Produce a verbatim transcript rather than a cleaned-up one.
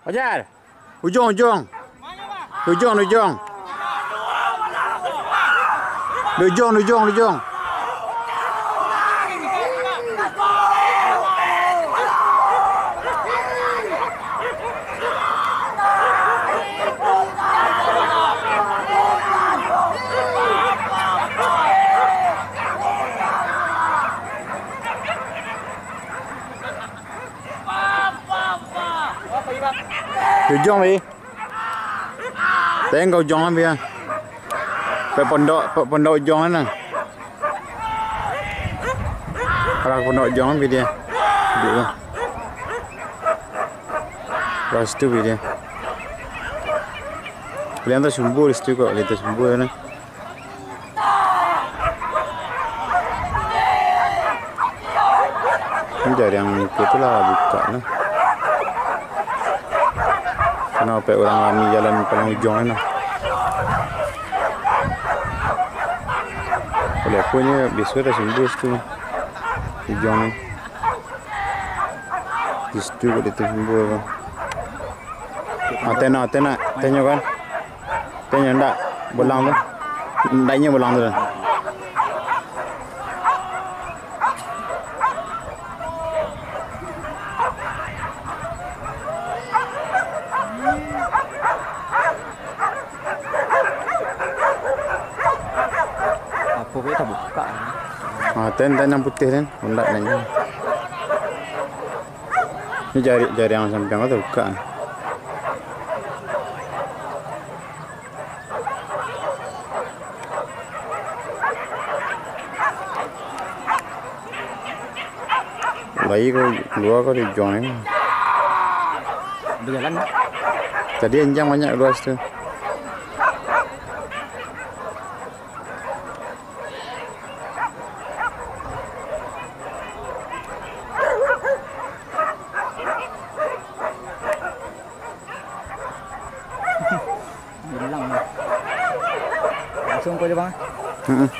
Fajar, ujuang, ujuang. Ujuang, ujuang. Ujuang, ujuang, ujuang. Ujuang, weh. Tengok ujuang ambil ah. Pek pondok, pek pondok ujuang sana. Arah pondok ujuang ambil dia. Duduk tu. Arah situ ambil dia. Kalian tu sumbu di situ kok, kalian tu sumbu sana. Ini jariang iko tu lah buka lah. Karena pek urang rami jalan paling ujuang lah. Walaupun nyo biaso dah sumbu situ. Ujuang ni. Di situ kok di situ sumbu tu. Ah, tengok, tengok, tengok kan. Tengok ndak bolang tu. Ndak inyo bolang tu. Apo bae tabuka. Ah, ten, ten yang putih ten. Ndak nanya. Ni jari, jari nan sampiang ko tabukak. Lai ko kalua ko di ujuang ni. Bajalan. Tadi anjiang banyak kalua situ. Bilang ni. Langsung ko je, Bang. Heeh.